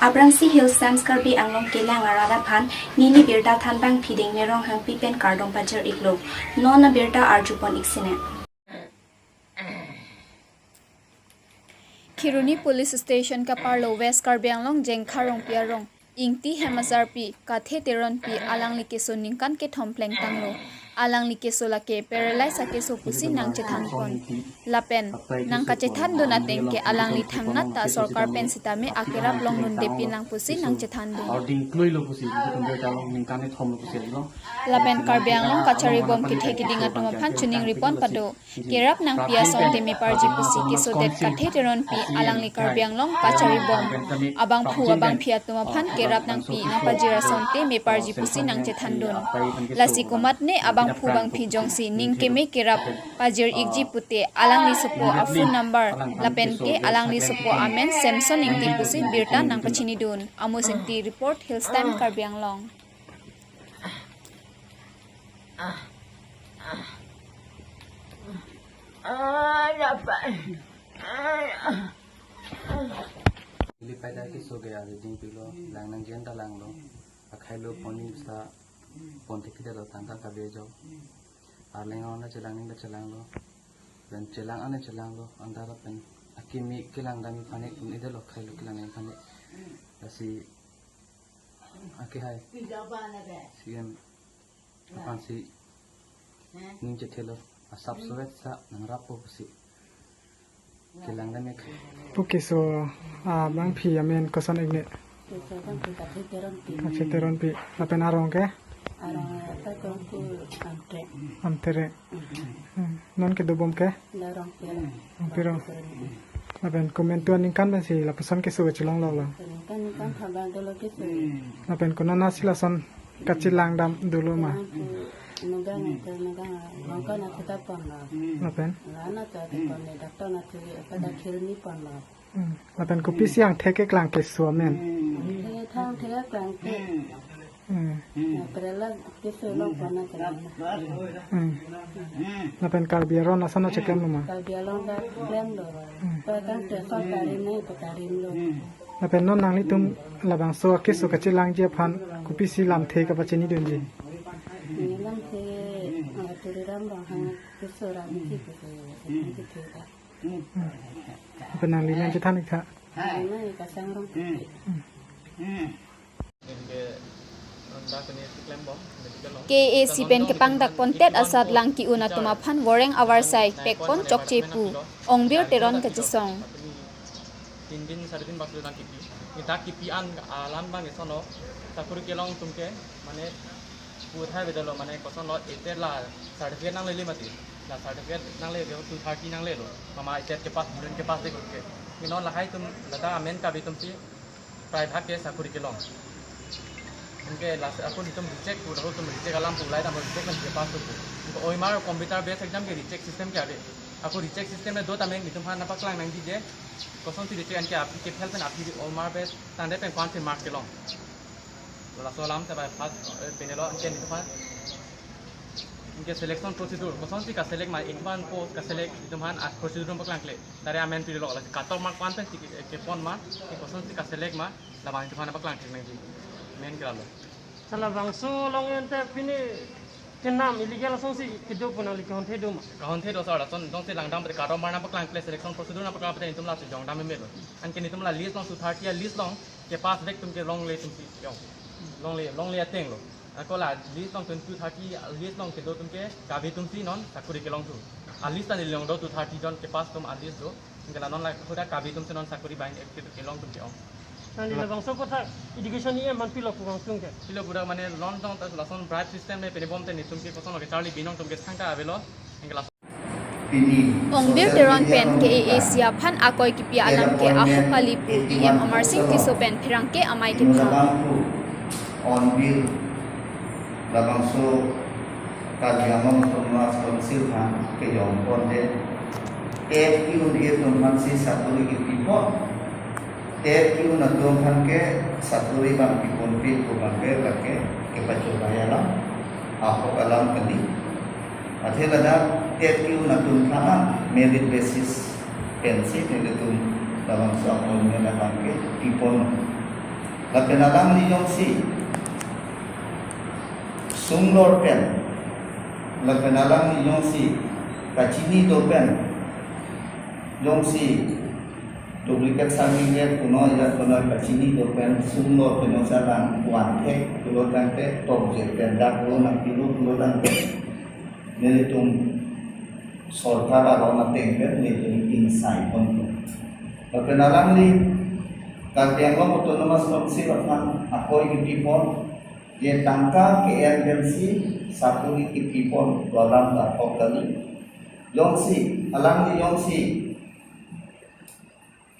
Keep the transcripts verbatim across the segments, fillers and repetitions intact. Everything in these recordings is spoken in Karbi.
Aphrangsi Hills Times Karbi Anglong kelang arat aphan neli birta thanbangpi Dengme Ronghangpi pen kardom pajir-iklo. Non abirta arjupon-ik sine. Kheroni Police Station kaparlo West Karbi Anglong Jengkha Rongpi arong Ingti Hemazarpi, Kathe Teronpi, alangli keso ningkan kethom plengtanglo. Alangli keso lake paralyze akeso pusi nangchethanpon. Lapen nangkachethandun ateng ke alangli thangnat ta sorkar pen sitame akerap longdunde pinlang pusi nangchethandun. Aur dingkloilo pusi, itum birta along ningkan kethomlo pusi lo. Lapen Karbi Anglong kachari bom kethe keding atum aphan chiningripon pado. Kerap nangpi asonte meparji pusi kesodet Kathe Teronpi, alangli Karbi Anglong kachari bom abangphu abangphi atum aphan kerap nangpi nangpajir asonte meparji pusi nangchethandun. Lasi komatne abangphu bangphi jongsi ning keme kerap pajir-ikji pute alangli sopo a-phone number lapen ke alangli sopo amen Samson Ingti pusi birta nangpachinidun. Amos Ingti report, Hills Time Karbi Anglong. Neli pai ta keso ke ariding pilo, lang nangji an ta langlo. Akhai lo pon ni sa pon thekthedetlo, tangka kabe jo. Arleng on ta chelang, ning ta chelanglo. Pen chelang an ta chelanglo, anta lapen akimi kelang dam aphan-ik un-edetlo, akhai lo kelang dam aphan-ik. Lasi akehai C M aphansi ning chethelo, asap sowet sa nangrappo pusi kelang dam-ik. Pu keso abangphi amen koson-ik ne? Keso abangphi Kathe Teronpi. Kathe Teronpi. Lapen arong ke? Arong ta Kongku Amtre. Amtre. Hmm. Non kedo bom ke? La Rongpi arong. Rongpi arong. Lapen komantu aningkan pensi lapuson keso kechelongloklo? Ningkan ningkan thaba dolo keso. Lapen konatsi lason kachelang dam dolo ma? Kelang pu nugang ate nugang, bangkon ate ta ponlo. Lapen? Lana ta ate ponlo, doctor nat pada Kheroni ponlo. Hmm. Lapen kopisi angthek keklang keso amen? Angthek thang thek keklang ke. Hmm. Parallel keso along kona chelang. Hmm. Lapen Karbi aron ason cheklem lo ma? Karbi along ta klemlo. Hmm. Pada te sorkar ne patarimlo. Lapen non nanglitum labangso akeso kachelangji aphan kopisi lamthe kapachinidunji? Ni lamthe, ah, Tuliram Ronghang keso ram si keso, keso ta. Hmm. Lapen nangli nangchethan-ik tha. Nangli kasang rong. Hmm. K A A C pen kepangdak pontet asat lang ki-un atum aphan voreng avarsai pekpon chokche pu Ongbir Teron kachesong. Tin din, sar din bak lang kipi. Kita kipi an alam bang isono. Sakuri kelong atum ke, mane, pu thai bedalo, mane, kosonlo, ete la certificate nanglele mati. La certificate nangle, two thirty nanglelo. Mama ete kepass, bulan kepass de ke. Ino lahai atum, lata amen kabi atumsi private ke sakuri kelong. Anke la, ako itum reject pu, ako itum reject alam pu, lahai atum reject nang kepass tu pu. Anke O M R computer based exam ke reject system ke ave. Ako reject system le do tame itum aphan nangpaklang nangji je. Kosonsi reject, anke aphi ke fail pen aphi O M R based tangte pen ko-ansi mark kelong. Laso alam ta bai first, eh, penelo anke itum aphan. Anke selection procedure, kosonsi ka-select ma, itum aphan post ka-select, itum aphan a procedure paklangkle. Tare amen pilo, lasi cut off mark ko-an pensi ke, kepon ma, ke kosonsi ka-select ma, labang itum aphan paklangkle nangji. Amen ke lalo. Sa labangso along ente pini kenam illegal asonsi kedo pu nangli kahon the do ma? Kahon the do sir, lason jongsi langdam pute cut off mark nangpaklangkle, selection procedure nangpaklangkle itum lasi jongdam melo. Anke itum la list along, two thirty a-list along kepass vek atum ke longle atumsi yong. Longle, longle atenglo. Ako la list along twenty-two thirty, list along kedo atum ke kabi atumsi non sakuri kelong thu. A-list ta neli along do, two thirty jon kepass atum a-list do. Anke la non la koda kabi atumsi non sakuri bang ke, kelong atum ke-ong. Nangli labangso aphuthak education E M aphan pilo pu bang sung ke? Pilo pu dak mane non tong ta lason bribe system ne pini bom te itum ke kosonlo kecharli binong atum ke thangta avelo. Anke la Ongbir Teron pen K A A C aphan akoi kipi alam ke ahok kali pu E M Amarsing Tisso pen pherangke amei kepha. Labangso Karbi Anglong Autonomous Council aphan kejongpon je, tet ki-un atum aphansi sakuri kipipon. Tet ki-un atum aphan ke sakuri bang piponpe pu bang ke lake kepachobei alam, ahok alam kali. Athe ladak tet ki-un atum aphan merit basis pensi nelitum labangso appointment abang ke pipon. Lapen alangli jongsi sunglor pen, lapen alangli jongsi kachini do pen, jongsi duplicate certificate kuno ejat kuno kachini do pen sunglor pen jongsi alang one thek pulo tangte tokje pen dak lo nangpilo pulo tangte nelitum sorkar aron ateng pen nelitum ingsai ponpo. Lapen alangli Karbi Anglong Autonomous Council aphan akoi kipi pon, je tangka ke-en pensi sakori kipi pon pu alam ta ahok kali. Jongsi, alangli jongsi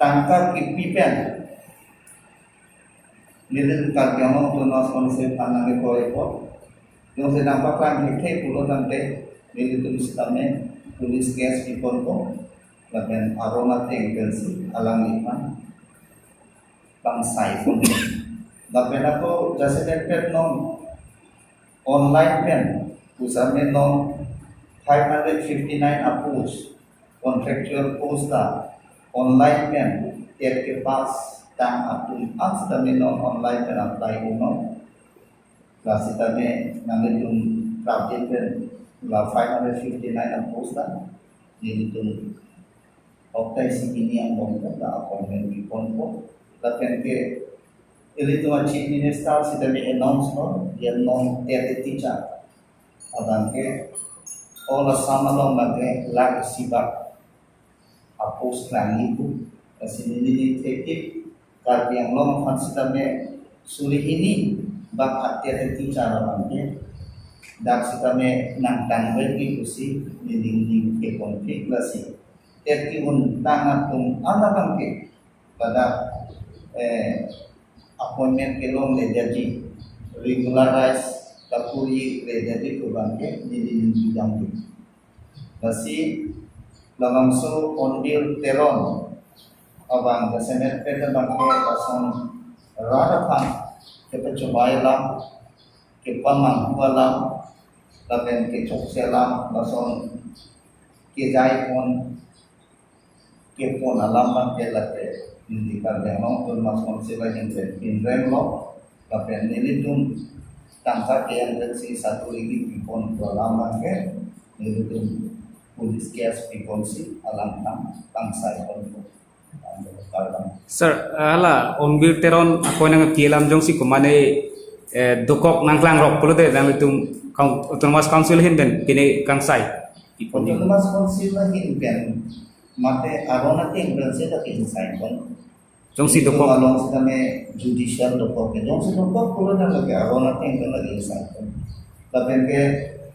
tangka kipi pen nelitum Karbi Anglong Autonomous Council aphan nangkoi pon. Jongsi nangpaklang thekthe pulo tangte nelitum sitame police case pi ponpo. Lapen aron ateng pensi alangliphan pangsai ponpo. Lapen ako jasemet pen non online pen pusitame non five hundred fifty-nine a-post, contractual post ta online pen TET kepass tang atum an sitame non online pen apply unnon. Lasitame nanglitum prapjin pen la five hundred fifty-nine a-post ta nelitum oktai si hini angbong ta appointment pi ponpo. Lapen ke ilitum a-Chief Minister sitame announce non, ya non TET teacher abang ke all Assam along abang ke lakh isi bak a-post klang-ikpo. Lasi neli ning thektik Karbi Anglong aphan sitame suri hini bak a-TET teacher abang ke dak sitame nangtang vet pusi neli ning thek ponpik. Lasi TET ke-un tang atum an abang ke ladak, eh, appointment kelongledetji, regularize kakurledetji pu abang ke neli ning kedam di. Lasi labangso Onbil Teron abang jasemet pen abang ke lason rat aphan kepachobei alam, kepamanghu alam, lapen kechokche alam, lason kejai pon kepon alam abang ke lake neli Karbi Anglong Autonomous Council ahin pen pinrem lo. Lapen nelitum tangka ke-en pensi sakori kipi pon pu alam abang ke nelitum police case pi ponsi alangphan pangsai ponpo. Sir, hala Onbil Teron akoi nangpi alam jongsi komatne, eh, dokok nangklangrok pulote nanglitum kaun-, Autonomous Council ahin pen pine kangsai. Autonomous Council ahin pen mate aron ateng pen seta kangsai pon. Jongsi dokok along sitame judicial dokok ke. Jongsi dokok pulo tangte aron ateng pen lake kangsai pon. Lapen ke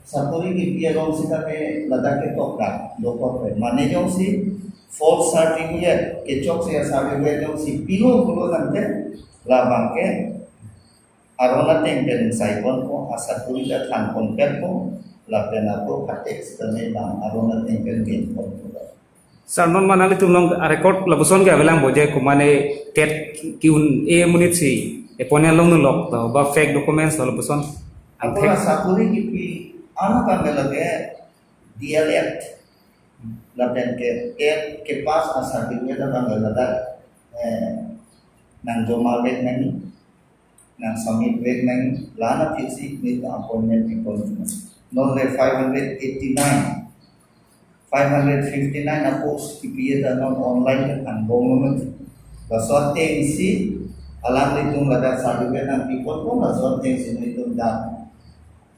sakori kipi along sitame ladak ke tokra dokok ke. Mane jongsi false certificate, kechokche certificate jongsi pilo pulo tangte labang ke aron ateng pen sai ponpo, asakori ta than pon ponpo, lapen ako katek sitame bang aron ateng pen bin ponpo. Sir, non ma nanglitum along a-record lapuson ke avelang bo je komatne TET ke-un-e amonit si appointment longdunlok to ba fake documents to lapuson. Ako angthek. Sakori kipi an abang ke lake D L Ed lapen ke TET kepass a-certificate abang ke ladak, eh, nangjoma vek nangji, nangsubmit vek nangji, la-an aphi si nelitum appointment pi pon. Non le five hundred eighty-nine, five hundred fifty-nine a-post kipi ta non online ke angbong lo mati. Laso ateng si alanglitum ladak certificate nangpi ponpo, laso ateng si nelitum dak,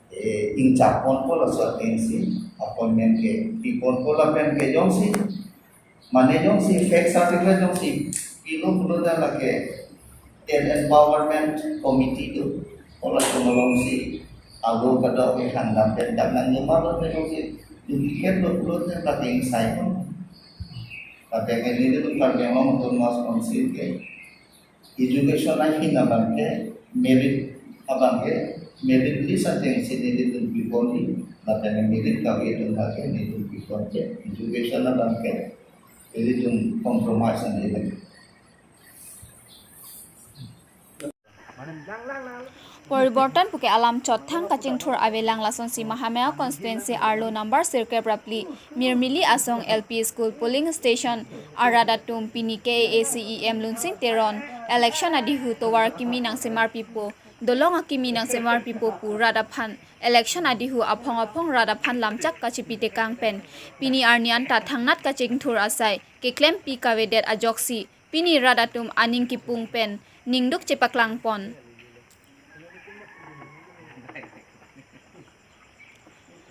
eh, ingchap ponpo, laso ateng si appointment ke pi ponpo. Lapen ke jongsi, mane jongsi fake certificate jongsi pilo pulo tangte lake TET Empowerment Committee do, hala atum along si alo kadok ke hangdam pen dak nangjoma lo pen jongsi duplicate lo pulo tangte lake ingsai pon. Lapen ke nelitum Karbi Anglong Autonomous Council ke education ahin abang ke merit abang ke merit list ateng si nelitum pi ponji, lapen merit kave atum abang ke nelitum pi ponji, education abang ke nelitum compromise nangji. Poriborton puke alam chot thang kachingthur avelang lasonsi Mahamaya constituency arlo number sirkep ra phli Mirmili asong L P school polling station arat atum pini K A A C E M Lunsing Teron election adihu tovar kimi nangsemar pipo, dolong akimi nangsemar pipo pu rat aphan election adihu aphong aphong rat aphan lamchak kachipitekang pen pini arni anta thangnat kachingthur asai keklempi kavedet ajoksi pini rat atum aning kipung pen ningduk chepaklangpon.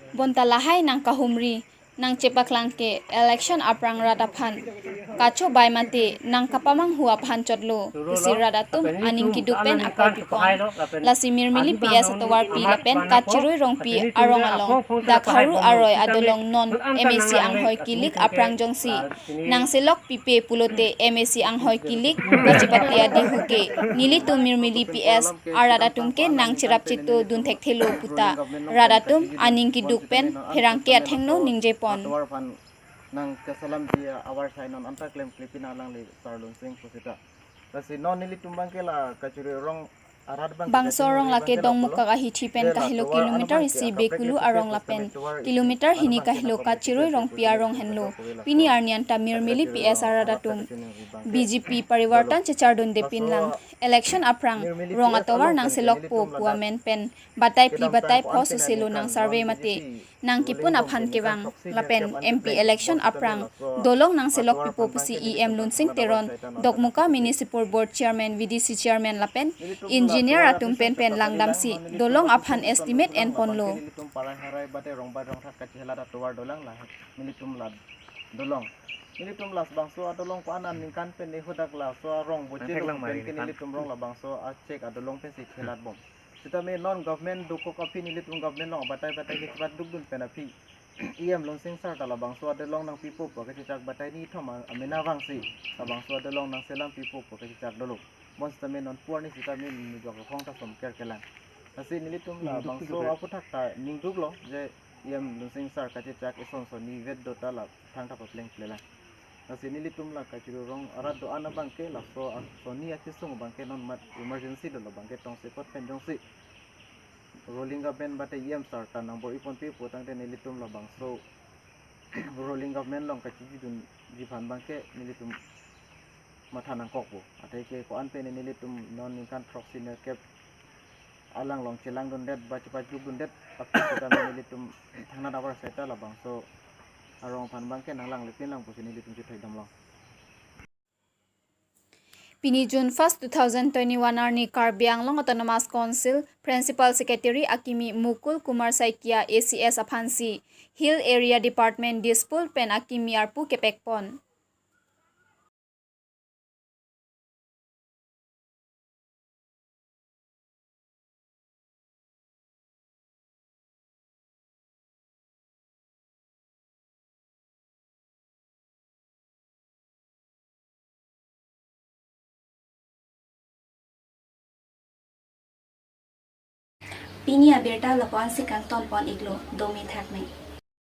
Bonta lahai nangkahumri nangchepaklang ke election aphrang rat aphan kachobai mate nangkapamanghu aphan chotlo pusi rat atum aning kiduk pen akoi pipon. Lasi Mirmili P S atovarpi lapen Kachirui Rongpi arong along Dakharu aroi adolong non M A C anghoi kilik aphrang jongsi nangselok pipe pulote M A C anghoi kilik kachipate adihu ke nelitum Mirmili P S arat atum ke nangcherap cheto dun thekthelo puta rat atum aning kiduk pen pherangke athengno ningjepon. Tovar aphan nangkesalam di avar sai non anta klemklepi nang alangli sar Lunsing pusita. Lasi non nelitum abangke la Kachirui arong arat abang Bangso arong lake Dongmukak ahithi pen kahelo kilometer isi Bekulu arong lapen kilometer hini kahelo Kachirui Rongpi arong henlo. Pini arni anta Mirmili P S arat atum B J P Parivartan chechardunde pinlang. Election aphrang rong atovar nangselokpo pu amen pen batai phli batai pho soselo nang survey mate nangkipun aphan kevang lapen M P election aphrang dolong nangselok pipo pusi E M Lunsing Teron, Dokmoka Municipal Board Chairman, V D C Chairman lapen engineer atum pen pen langdamsi dolong aphan estimate enponlo. Nelitum parai harai bate rong bai rong thak kachelat atovar dolang la nelitum la dolong. Nelitum labangso adolong ko-an aningkan pen ehudak laso arong boche pen ke nelitum rong labangso achek adolong pensi chelat bom. Sitame non government dokok aphi nelitum government along batai batai kechepat dukdun pen aphi E M Lunsing sir ta labangso adolong nangpipo pu kachechak batai ni thom amena vangsi labangso adolong nangselam pipo pu kachechak dolo. Bonsitame non pu arni sitame nujok akhong ta somker kelang. Lasi nelitum labangso aphuthak ta ningduklo je E M Lunsing sir kachechak eson sonni vet dota la thangta papleng plelang. Lasi nelitum la Kachirui arong arat do-an abangke laso asonni akesung abangke non mat emergency dolo abangke tongsekot pen jongsi ruling government bate E M sir ta nangbor-iponpe pu tangte nelitum labangso ruling government along kachijidunji aphan abangke nelitum matha nangkokpo. Atheke ko-an pen nelitum non ningkan throksi nerkep alang along chelangdundet ba chepajukdundet aphi sitame nelitum thangnat avar sai ta labangso arong aphan abangke nanglangle pinlang pusi nelitum chethekdamlong. Pini June first, two thousand twenty-one arni Karbi Anglong Autonomous Council Principal Secretary akimi Mukul Kumar Saikia A C S aphansi Hill Area Department Dispur pen akimi arpu kepekpon. Pini abirta lapu-ansi kangtonpon iklo, dome thakme.